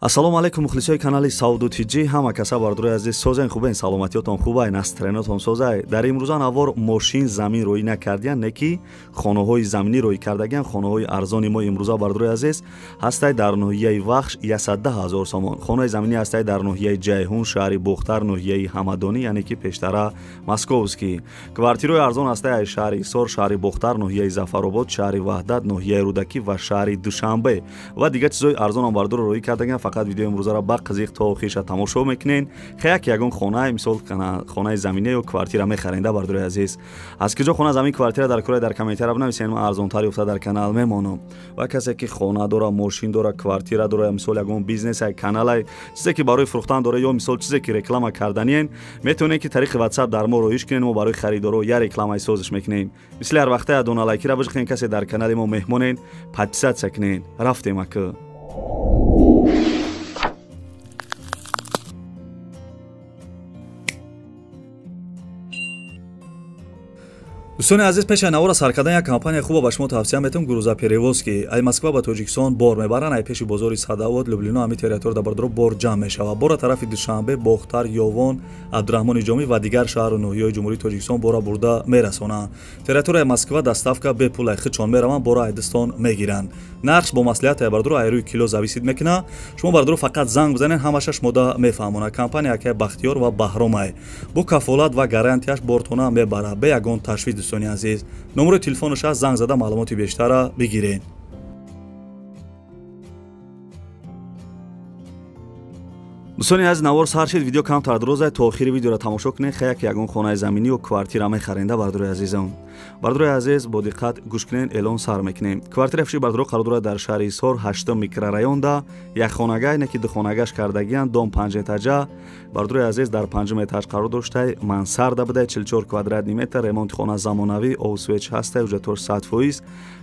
Ассалому алайкум мухлисои канали Савду ТЖ, ҳама каса бардорои азиз, созен хубен, саломатиётон хубай, настроениятон созай. Дар имрӯза навор мошин замин рӯй накардиян, не ки хонаҳои заминӣ рӯй кардагиян. Хонаҳои арзони мо имрӯза бардорои азиз ҳастай дар ноҳияи Вахш 110 000 сомон. Хонаи заминӣ ҳастай дар ноҳияи Ҷайҳун, шаҳри Бохтар, ноҳияи Ҳамадонӣ, яъне ки пештара Московский. Квартираҳои арзон ҳастай аз шаҳри Ҳисор, шаҳри Бохтар, ноҳияи Зафаробод, шаҳри Ваҳдат, ноҳияи Рӯдакӣ ва шаҳри Душанбе. Ва дигар чизҳои арзонам бардоро рӯй кардагиян. Фақат видеои имрӯзаро ба қизиқ то охириша тамошо мекунен. Хеяк ягон хона, мисол хонаи замина ё квартира мехаренда бардорои азиз. Аз киҷо хона замин квартира дар кора дар комментария бинависен, ман арзонтар ёфта дар канал мемонам. Ва касе ки хона дора, мошин дора, квартира дора, мисол ягон бизнес, каналай, чизе ки барои фурӯхтан дора ё мисол чизе ки реклама карданиен, метавонед ки тариқи WhatsApp дар мо роиш кунен, мо барои харидоро я рекламаи созиш мекунем. Мисли ҳар вақта дона лайкира бижихен, касе дар канали мо меҳмонен, подписаться кунен. Рафтем ака. Дӯстони азиз, пеш аз навора сар кардан як компания хуба ба шумо тавсия метавам, грузоперевозки. Ай Москва ба Тоҷикистон бор мебаранд, ай пеши бозори Садовод, Люблино, ҳамин территория бардоро бор ҷамъ мешавад. Бора тарафи Душанбе, Бохтар, Ёвон, Абдураҳмони Ҷомӣ ва дигар шаҳру ноҳияҳои Ҷумҳурии Тоҷикистон бора бурда мерасонанд. Территорияи Москва доставка бепул, ай худшон мераванд, бора ай дастон мегиранд. Нархш бо маслиҳат ай бардоро ай рӯи кило зависит мекунад. Шумо бардоро фақат занг бизанед, ҳамаша шумода мефаҳмонад. Компания акай Бахтиёр ва Баҳромай бо кафолат ва гарантияш бортона мебарад, бе ягон ташвиш. Дӯстони азиз, номерои телефонаш аст, занг зада маълумоти бештара бигиред. Дӯстони азиз, навор сар шид, видео камтар дурозай, то охири видеоро тамошо кунед. Хеяк ягон хонаи заминӣ ё квартира мехаренда бардорои азизам. Бардорои азиз, бо диққат гӯш кунед, эълон сар мекунем. Квартира фурӯши бардоро қарор дорад дар шаҳри Ҳисор, 8 микрорайонда, як хонагай, не ки ду хонагаш кардагиян, дом 5 этажа. Бардорои азиз, дар 5 этаж қарор доштай, мансарда будай, 44 квадратный метр, ремонти хона замонавӣ, об свет ҳастай, ҳуҷҷатҳош 100%,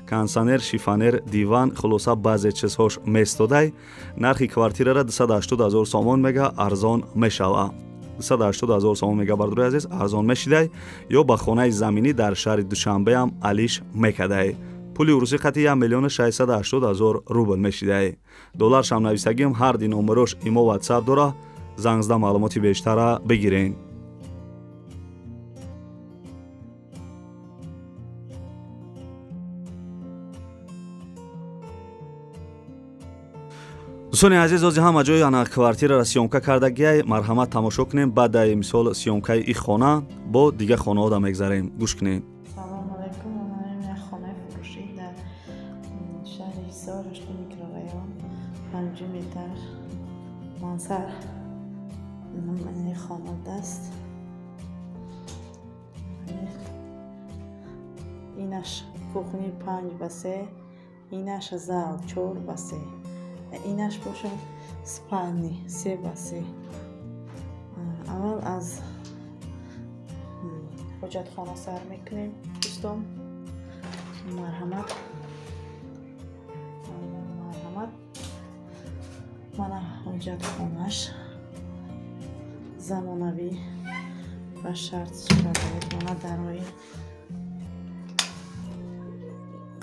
кондиционер, шифоньер, диван, хулоса баъзе чизҳош местодай. Нархи квартирара 280 000 сомон мега, арзон мешава. 280 000 сомон мега бардорои азиз, арзон мешидай. Ё ба хонаи заминӣ дар шаҳри Душанбеам алиш мекадай. Пули урусӣ қати 1 680 000 рубл мешидай. Долларшам нависагим, ҳар ди номерош имо WhatsApp дора, занг зада маълумоти бештара бигирен. Дӯстони азиз, ози ҳама ҷои ана квартираро съёмка кардагиай, марҳамат тамошо кунем. Баъдаи мисол съёмкаи и хона бо дигар хонаҳода мегзарем. Гӯш кунем. Салом алайкум, ман як хонаи фурӯшӣ дар шаҳри Ҳисор, 8 микрорайон, 5 метр, мансар. Ман хона даст. Инаш кухни 5 ба 3, инаш зал 4 ба 3. Инаш бошад спальни 3 ба 3. Аввал аз ҳоҷатхона сар мекунем дӯстон. Марҳамат, марҳамат. Мана ҳоҷатхонаш замонавӣ ба шарт шароит, мана дарои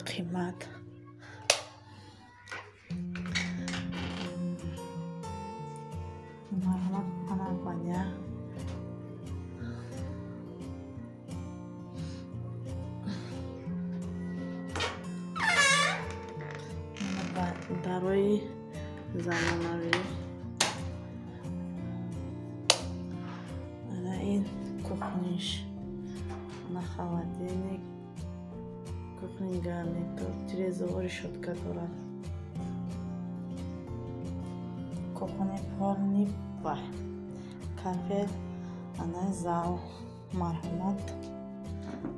қимат. Марҳамат, ана баня. Дарои замонавӣ. Ана ин кухниш, ана холодильник, кухни гарнитур, телевизор, решётка дорад. Кухни полный ва кафе, ана зал. Марҳамат,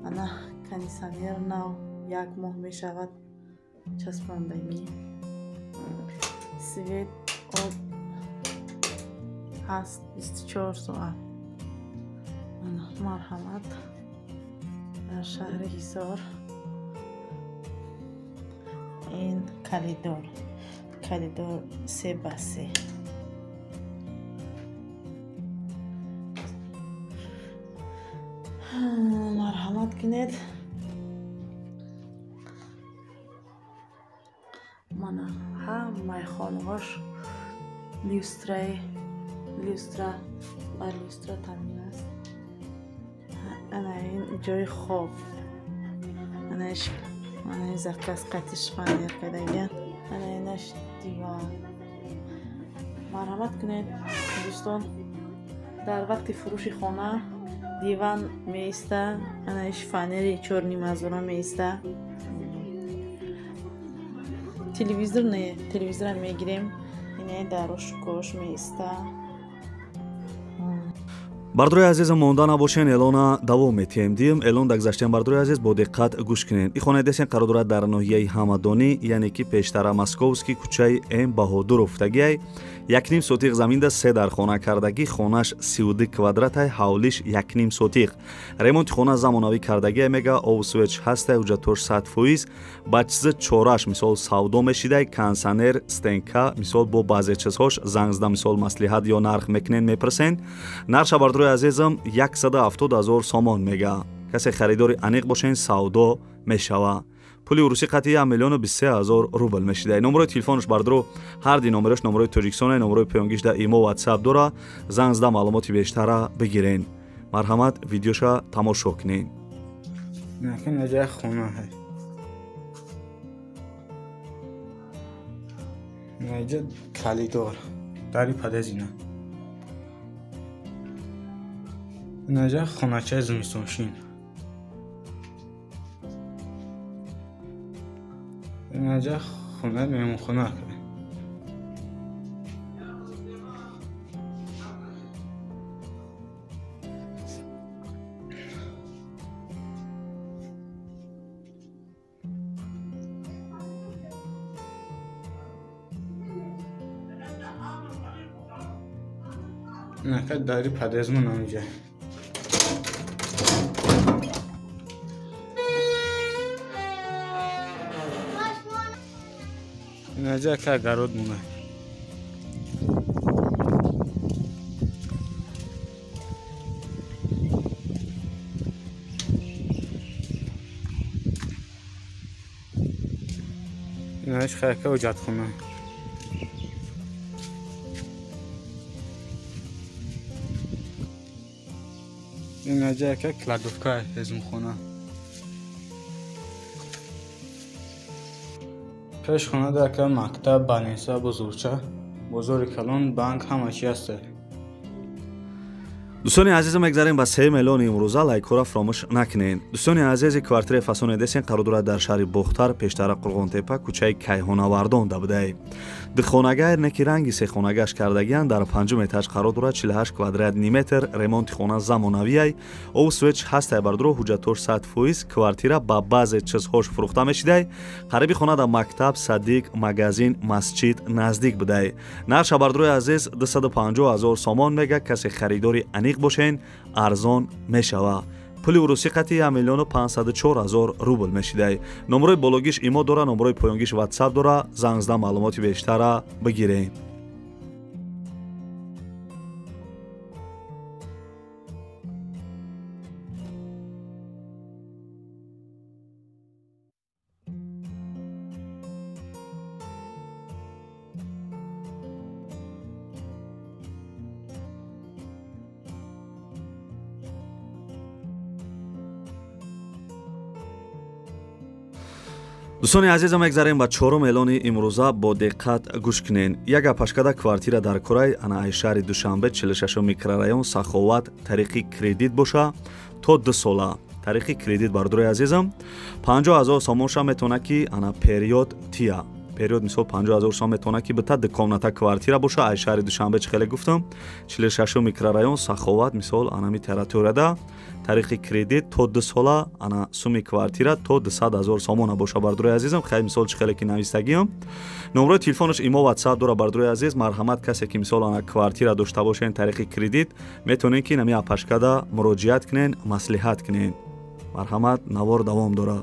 ана кондиционер нав, як моҳ мешавад часпондагӣ. Свет, об ҳаст 24 соат. Марҳамат, дар шаҳри Ҳисор. Ин коридор, коридор 3 ба 3. Марҳамат кунед. Мана ҳамаи хонаҳош Люстраи люстра ба люстра таъмин аст. Ана ин ҷои хоб. Ана ин заказ қати шифоньер кардагиан. Ана инаш диван. Марҳамат кунед дӯстон, дар вақти фурӯши хона диван меиста, ана шифоньери 4,5 ҳазора меиста. Телевизор не, телевизорам мегирем, ине дарош меиста. Бардорои азизам, монда набошен, эълона давом метиҳем. Дим эълон дагзаштем. Бардорои азиз, бо диққат гӯш кунед. И хонаи десен қарор дорад дар ноҳияи Ҳамадонӣ, яъне ки пештара Московский, кӯчаи М Баҳодуров гуфтагиай. 1,5 сотиқ заминда се дар хона кардагӣ, хонаш 32 квадратай, ҳавлиш 1,5 сотиқ. Ремонти хона замонавӣ кардагиай, мега обу свеч ҳастай, ҳуҷҷатош 100%. Ба чизи чораш мисол савдо мешидай, кондиционер, стенка, мисол бо баъзе чизҳош занг зада мисол маслиҳат ё нарх мекунен, мепурсен. Нарша бардорои азизам 170 000 сомон мега. Касе харидори аниқ бошен, савдо мешава. Пули урусӣ қати 1 023 000 рубл мешида. Номерои телефонаш бардоро ҳар ди номерош номерои Тоҷикистон, номерои паёнгиш да имо WhatsApp дора. Занг зада маълумоти бештара бигирен. Марҳамат, видеоша тамошо кунен. Накун наҷа хона ҳай. Наҷа калидор. Дари падазина. Наҷа хоначаи зимистоншин. Наҷа хона меҳмонхона. Нака дари падезмон ҳамиҷа. Наҷа ка гарод мона. Инаш хайка оҷатхона. Наҷа ка кладовка ҳезумхона. Пеш хона дака мактаб, балниса, бозорча, бозори калон, банк, ҳама чи ҳаст. Дӯстони азизам, мегзарем ба сеюм эълони имрӯза. Лайкҳоро фаромӯш накунед. Дӯстони азизи, квартираи фасони десен қарор дорад дар шаҳри Бохтар, пештара Қурғонтепа, кӯчаи Кайҳонавардон да будай. Духонагай неки ранги сехонагаш кардагиян, дар панҷум этаж қарор дорад, 48 квадратни метр, ремонти хона замонавиай, обу свеч ҳастай бардоро, ҳуҷҷатош 100%, квартира ба баъзе чизҳош фурӯхта мешидай. Қариби хона дар мактаб, садик, магазин, масҷид наздик будай. Нарша бардорои азиз 250 000 сомон мега. Касе харидори аниқ бошен, арзон мешава. Пули урусӣ қати 1 504 000 рубл мешидай. Номерои бологиш имо дора, номерои поёнгиш WhatsApp дора. Занг зада маълумоти бештара бигирен. Дӯстони азизам, мегзарем ба чорум эълони имрӯза. Бо диққат гӯш кунен. Як апашкада квартира дар Курай, ана ай шаҳри Душанбе, 46 микрорайон Саховат, тариқи кредит боша то 2 сола. Тариқи кредит бардорои азизам 50 000 сомонша метавона ки ана период тия. Период мисол 50 000 сом метавона ки бита ду комната квартира боша ай шаҳри Душанбе, чӣ хеле гуфтам, 46 микрорайон Саховат, мисол анами территорияда тариқи кредит то 2 сола, ана суми квартира то 200 000 сомона боша бардорои азизам. Хай мисол чӣ хеле ки навистагиам. Номерои телефонаш имо WhatsApp дора бардорои азиз. Марҳамат, касе ки мисол ана квартира дошта бошен тариқи кредит, метавонед ки нами апашкада муроҷиат кунен, маслиҳат кунен. Марҳамат, навор давом дора.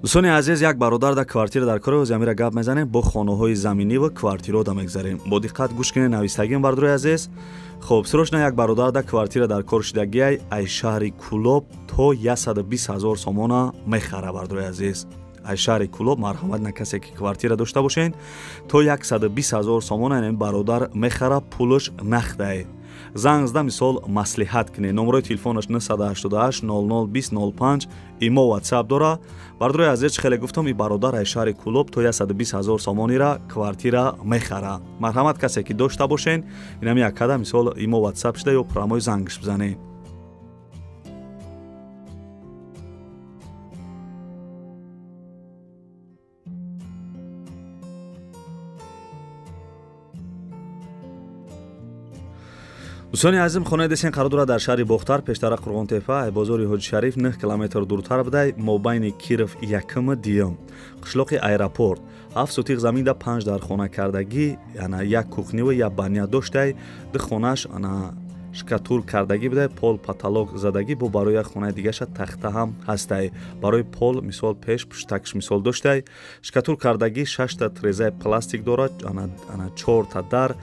Дӯстони азиз, як бародар дар квартира дар кори замира гап мезанем, бо хонаҳои заминӣ ва квартиро да мегзарем. Бо диққат гӯш кунед навистагим бардорои азиз. Хоб, срочно як бародар да квартира дар кор шидагиай, ай шаҳри Кулоб то 120 ҳазор сомона мехара, бардорои азиз. Ай шаҳри Кулоб марҳамат на касе ки квартира дошта бошен, то 120 ҳазор сомона ин бародар мехара, пулаш нахдай. Занг зада мисол маслиҳат кунед. Номерои телефонаш 988 00 20 05, имо WhatsApp дора. Бардорои азиз, чӣ хеле гуфтам, и бародар ай шаҳри Кулоб то 120 ҳазор сомонира квартира мехара. Марҳамат касе ки дошта бошен, инами яккада мисол имо WhatsApp шуда ё прямой зангш бизанед. Дӯстони азизм, хонаи десен қарор дорад дар шаҳри Бохтар, пештара Қурғонтепа, бозори Ҳоҷи Шариф 9 километр дуртар будай, мобайни Киров якум диюм, қишлоқи аэропорт. 7 сотиқ заминда 5 дар хона кардагӣ, ана як кухниву як баня доштай, ду хонаш ана шкатур кардагӣ будай, пол потолок задагӣ, бо барои як хонаи дигаша тахта ҳам ҳастай. Барои пол мисол пеш пуштакш мисол доштай. Шкатур кардагӣ 6 та трезаи пластик дорад, ана 4 та дар,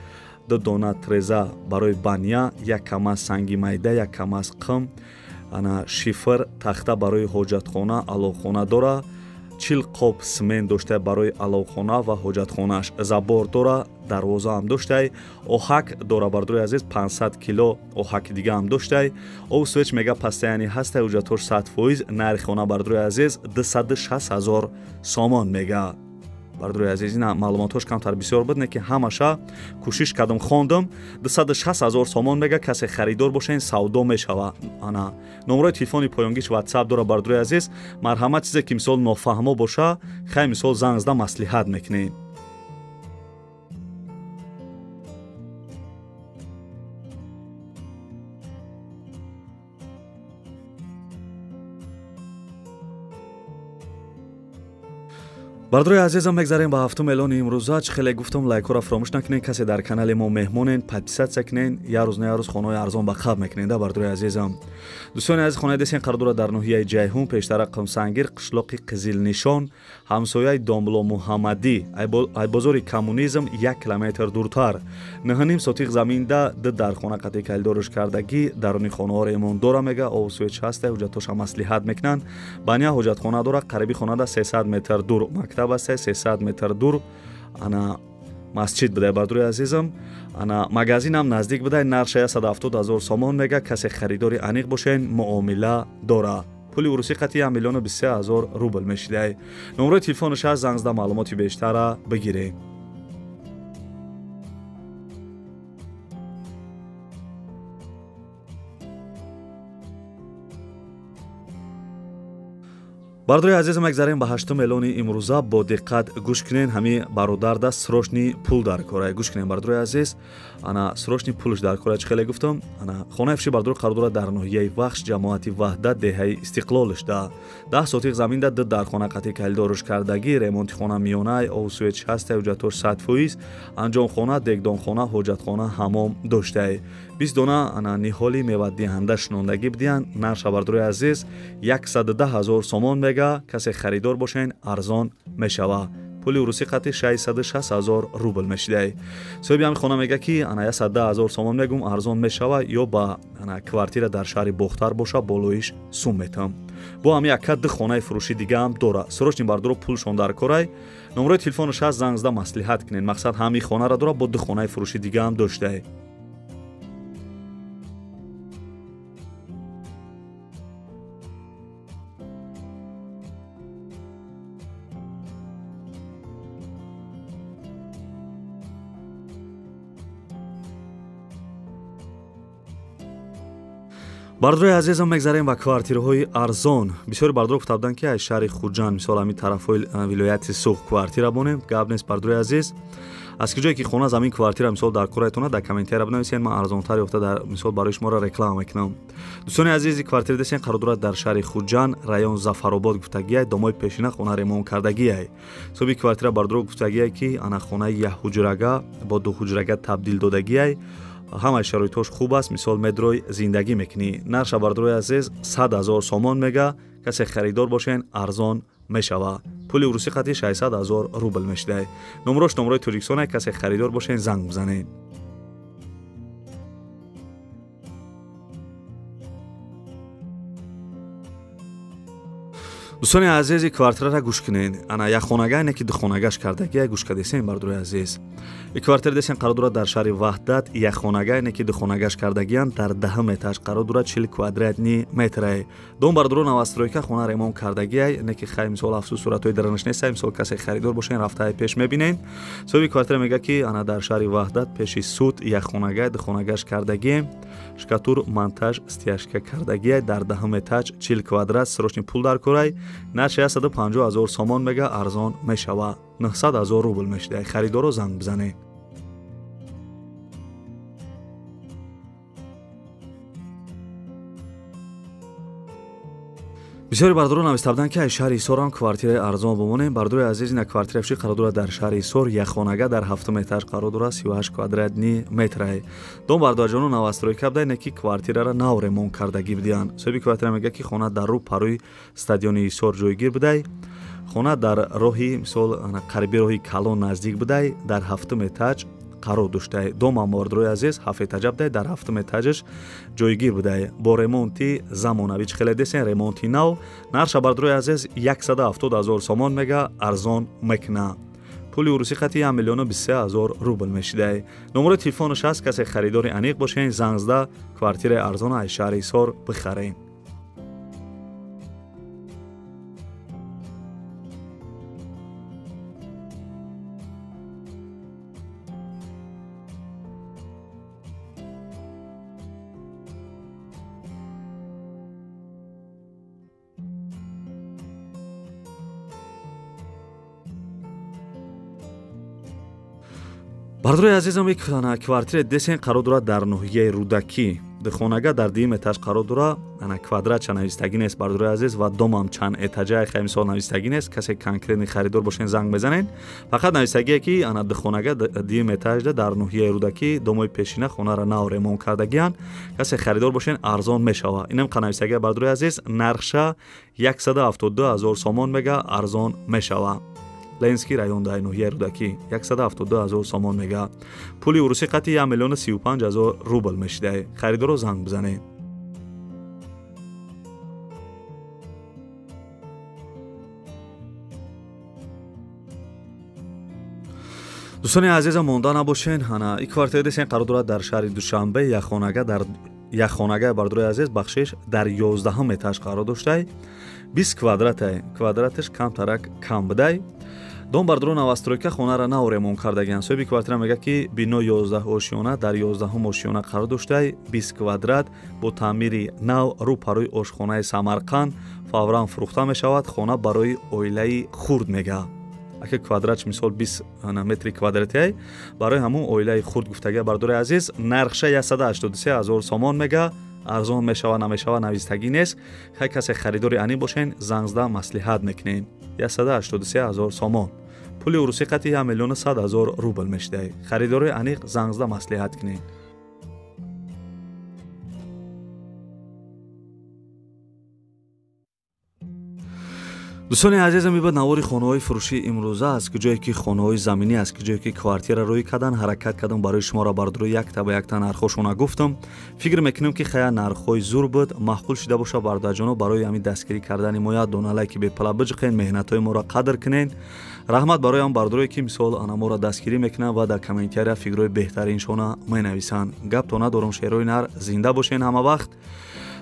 2 дона треза барои баня, як камаз санги майда, як камаз қим, ана шифр тахта барои ҳоҷатхона, аловхона дора, 40 қоб симент дошта барои аловхона ва ҳоҷатхонааш, забор дора, дарвоза ҳам доштай, оҳак дора, бардорои азиз, 500 кило оҳаки дига ҳам доштай. Об свеч мега пастаяни ҳастай, ҳуҷҷатҳош 100%. Нархи хона, бардорои азиз, 260 ҳазор сомон мега. Бардорои азиз, ина маълумотҳош камтар бисёр буд, не ки ҳамаша кӯшиш кардам, хондам. 260 ҳазор сомон мега, касе харидор бошен, савдо мешава. Ана номерои телефони поёнгиш WhatsApp дора, бардорои азиз. Марҳамат, чизе ки мисол нофаҳмо боша, хай мисол занг зада маслиҳат мекунед. Бардорои азизам, мегзарем ба ҳафтум эълони имрӯза. Чӣ хеле гуфтам, лайкҳоро фаромӯш накунед. Касе дар канали мо меҳмонен, подписатсия кунед, як рӯз на як рӯз хонаҳои арзон ба қаб мекунед, бардорои азизам. Дӯстони азиз, хонаи десен қарор дорад дар ноҳияи Ҷайҳун, пештара Қумсангир, қишлоқи Қизилнишон, ҳамсояи Домло Муҳаммадӣ, ай бозори Коммунизм 1 километр дуртар. 9.5 сотиқ заминда ду дархона қатъи калидорш кардагӣ, даруни хонаҳо ремонт дора мега, об свеч ҳаста, ҳуҷҷатҳоша маслиҳат мекунанд. Баня ҳоҷатхона дора, қариби хонада 300 метр дур мактаб аст, 300 метр дур ана масҷид будай, бардорои азизам. Ана магазинам наздик будай, нархша 170 ҳазор сомон мега. Касе харидори аниқ бошен, муомила дора. Пули урусӣ қатъи 1 миллиону 23 ҳазор рубл мешидай. Номерои телефонаш ҳаст, занг зада маълумоти бештара бигиред. Бардорои азизам, мегзарем ба ҳаштум эълони имрӯза. Бо диққат гӯш кунед, ҳами бародарда срочный пул дар кора. Гӯш кунед, бардорои азиз, ана срочный пулш дар кора. Чӣ хеле гуфтам, ана хонаи фурӯши бардор қарор дорад дар ноҳияи Вахш, ҷамоати Ваҳдат, деҳаи Истиқлолшда. 10 сотиқ заминда ду дархона қатъи калидорш кардагӣ, ремонти хона миёнай, об свеч ҳастай, ҳуҷҷатҳош 100%, анҷомхона, дегдонхона, ҳоҷатхона, ҳамом доштай. 20 дона ана ниҳоли мевадиҳанда шинондагӣ бидиҳанд. Нархша, бардорои азиз, 110 ҳазор сомон мега. Касе харидор бошен, арзон мешава. Пули урусӣ қатъи 660 ҳазор рубл мешидай. Соҳиби ҳами хона мега ки ана 110 ҳазор сомон мегум, арзон мешава, ё ба ана квартира дар шаҳри Бохтар боша, болоиш сум метам. Бо ҳами якка ду хонаи фурӯшӣ дигаам дора. Срочный бардоро пулшон дар корай. Номерои телефонаш ҳаст, занг зада маслиҳат кунед. Мақсад ҳами хонара дора, бо ду хонаи фурӯшӣ дигаам доштай. Бардорои азизам, мегзарем ба квартираҳои арзон. Бисёри бардоро гуфта буданд, ки аз шаҳри Хуҷанд, мисол ҳамин тарафҳои вилояти Суғд квартира бонем. Гап нест, бардорои азиз. Аз ки ҷое ки хона замин квартира мисол дар кораятона, дар комментария бинависед, ман арзонтар ёфта дар мисол барои шуморо реклама мекунам. Дӯстони азизи, квартира десен қарор дорад дар шаҳри Хуҷанд, район Зафаробод гуфтагиай, домои пешина хона ремонт кардагиай. Соҳиби квартира бардоро гуфтагиай, ки ана хонаи як ҳуҷрага бо ду ҳуҷрага табдил додагиай. Ҳамаи шароитҳош хуб аст, мисол медрой зиндагӣ мекунӣ. Нархша, бардорои азиз, 100 ҳазор сомон мега. Касе харидор бошен, арзон мешава. Пули урусӣ қатъи 600 ҳазор рубл мешидай. Номерош номерои Тоҷикистон, касе харидор бошен, занг бизанед. Дӯстони азиз, и квартирара гӯш кунед. Ана як хонага не ки ду хонагаш кардагия, гӯш кардесен, бардорои азиз. И квартира десен қарор дорад дар шаҳри Ваҳдат, як хонага не ки ду хонагаш кардагиян, дар 10 этаж қарор дорад, 40 квадратни метрае. Дом бардоро новостройка, хона ремонт кардагия, не ки хай мисол афсӯс суратҳои даранаш нест, мисол касе харидор бошен рафтаи пеш мебинен. Соҳиби квартира мегӯяд ки ана дар шаҳри Ваҳдат пеши суд як хонага ду хонагаш кардагием, шкатур монтаж стяжка кардагия, дар 10 этаж 40 квадрат, срочный пул дар корай, нархи 150 ҳазор сомон мега, арзон мешава, 900 ҳазор рубл мешуда. Харидоро занг бизанед. Бисёри бардорон нависта буданд ки ай шаҳри Ҳисорам квартираи арзон бимонем. Бардори азиз, ина квартира чӣ қарор дорад дар шаҳри Ҳисор, як хонага дар 7 этаж қарор дорад, 38 квадратни метрае. Дом бардорҷоно новостройка буда, ине ки квартирара нав ремонт кардагӣ будиянд. Соҳиби квартира мегӯяд ки хона дар рӯ парои стадиони Ҳисор ҷойгир будай, хона дар роҳи мисол қариби роҳи калон наздик будай, дар 7 этаж қарор доштай. Дом бардорои азиз 7 этажа будай, дар 7 этажаш ҷойгир будай, бо ремонти замонавӣ. Чӣ хеле десен, ремонти нав. Нарша бардорои азиз 170 ҳазор сомон мега, арзон мекуна. Пули урусӣ қати 1 миллиону 23 ҳазор рубл мешидай. Номерои телефонаш ҳаст, касе харидори аниқ бошен, занг зада квартираи арзона аз шаҳри Ҳисор бихарен. Бардорои азизам, ик квартира десен қарор дорад дар ноҳияи Рӯдакӣ, духонага дар 2 этаж қарор дорад. Ана квадрат ча навистагӣ нест, бардорои азиз, ва домам чанд этажа хай мисол навистагӣ нест. Касе конкретни харидор бошен занг мезанен. Фақат навистагие ки ана духонага 2 этажда дар ноҳияи Рӯдакӣ, домои пешина хонара нав ремонт кардагиянд. Касе харидор бошен арзон мешава. Инам қа навистагия, бардорои азиз, нархша 172 ҳазор сомон мега, арзон мешава. Ленинский район дар ноҳияи Рӯдакӣ 172 ҳазор сомон мега. Пули урусӣ қати 1 миллиону 35 ҳазор рубл мешидай. Харидоро занг бизанед. Дӯстони азизам, монда набошен. Ана и квартира десен қарор дорад дар шаҳри Душанбе, як хонага дар як хонага, бардорои азиз, бахшиш, дар 11 этаж қарор доштай, 20 квадратай, квадраташ камтарак кам будай. Дом бардоро новостройка, хонара нав ремонт кардагиянд. Соҳиби квартира мегӯяд ки бино 11 ошёна, дар 11 ошёна қарор доштай, 20 квадрат бо таъмири нав, рӯ парои ошхонаи Самарқанд, фавран фурӯхта мешавад. Хона барои оилаи хурд мега. Ака квадратш мисол 20 метри квадратиай, барои ҳамун оилаи хурд гуфтагия. Бардорои азиз, нархша 183 ҳазор сомон мега, арзон мешава намешава навистагӣ нест. Хай касе харидори анӣ бошен, занг зада маслиҳат мекунем. 183 ҳазор сомон, пули урусӣ қати 1 миллиону 100 ҳазор рубл мешидай. Харидори аниқ занг зада маслиҳат кунем. Дӯстони азизам, ибад навори хонаҳои фурӯшии имрӯза аст, ки ҷое ки хонаҳои заминӣ аст, ки ҷое ки квартира рӯй кардан, ҳаракат кардам барои шуморо бардорои якта ба якта нархҳошона гуфтам. Фикр мекунем ки хая нархҳои зур буд, маъқул шида боша. Бародарҷоно, барои ҳамин дастгирӣ кардани мо як дона лайки бепала биҷиқен, меҳнатҳои моро қадр кунен. Раҳмат барои ҳам бардорое ки мисол ана моро дастгирӣ мекунанд ва дар комментария фикрҳои беҳтариншона менависанд. Гапто надорам, шерои нар, зинда бошен ҳама вақт.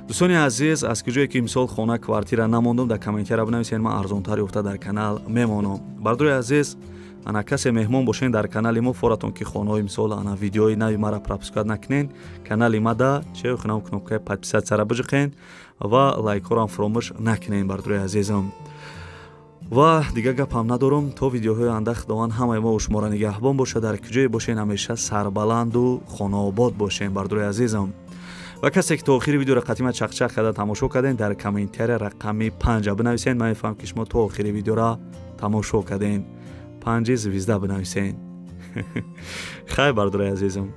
Дӯстони азиз, аз куҷое ки мисол хона квартира намондум, дар комментария бинависед, ман арзонтар ёфта дар канал мемонам. Бардори азиз, ана касе меҳмон бошен дар канали мо, форатон ки хонаҳои мисол ана видеои нави мара пропускат накунен, канали мада че хунам кнопкаи подписатсияра биҷиқен ва лайкҳоро фуромӯш накунен, бардори азизам. Ва дигар гапам надорам. То видеоҳои оянда Худованд ҳамаи мо шуморо нигаҳбон бошад. Дар куҷое бошен ҳамеша сарбаланду хонаобод бошен, бардори азизам. Ва касе ки то охири видеоро қатима чақчақ карда тамошо карден, дар комментария рақами 5 бинависен. Ман мефаҳмам ки шумо то охири видеоро тамошо карден. 5 звезда бинависен. Хайр, бардори азизам.